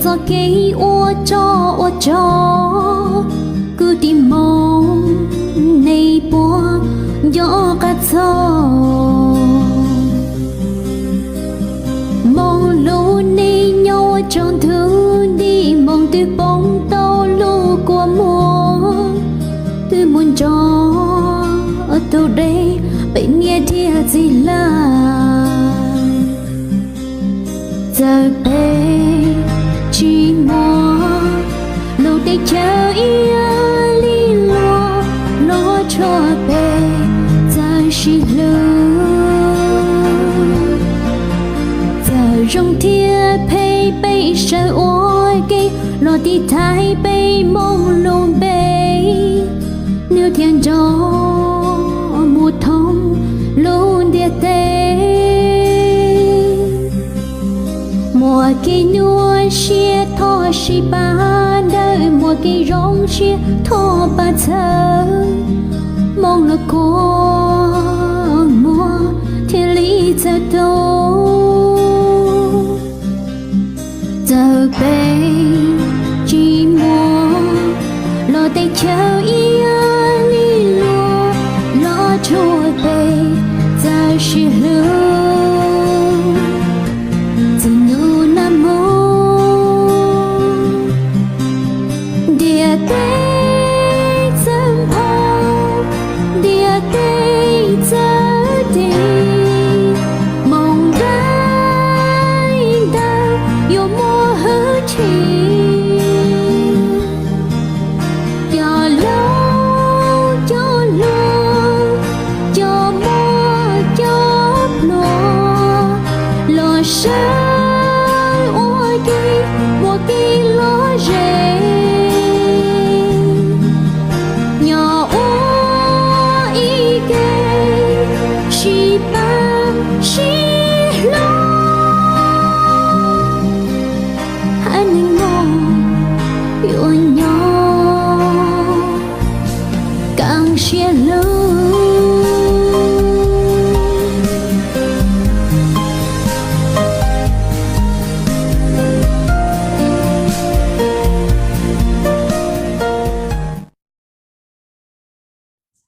txoj kev ua tsov ua rog, kwv tij Hmoob nej puas nco qab txog? Hmoob lub neej nyob ua tsaug nthwv nti, Hmoob twb poob tau lub kua muag, twb mus nrog tus dej pem niaj dhia txiv lawm. Txawm peb tsis muaj, lub teb chaws ib yam li luag los tshuav peb txawj sib hlub. Txawm zoo thiab phem peb sawv ua ke los tiv thaiv peb Hmoob lub npe, nws thiaj nrog mus thoob lub ntiaj teb. Muaj kev nyuaj siab thov sib pab dawb, muaj kev zoo siab thov pab txhawb, Hmoob lub kua muag thiaj li txawj tu. Txawm peb tsis muaj, los teb chaws ib yam li luag los tshuav peb txawj sib hlub. Txij hnub no mus ntiaj teb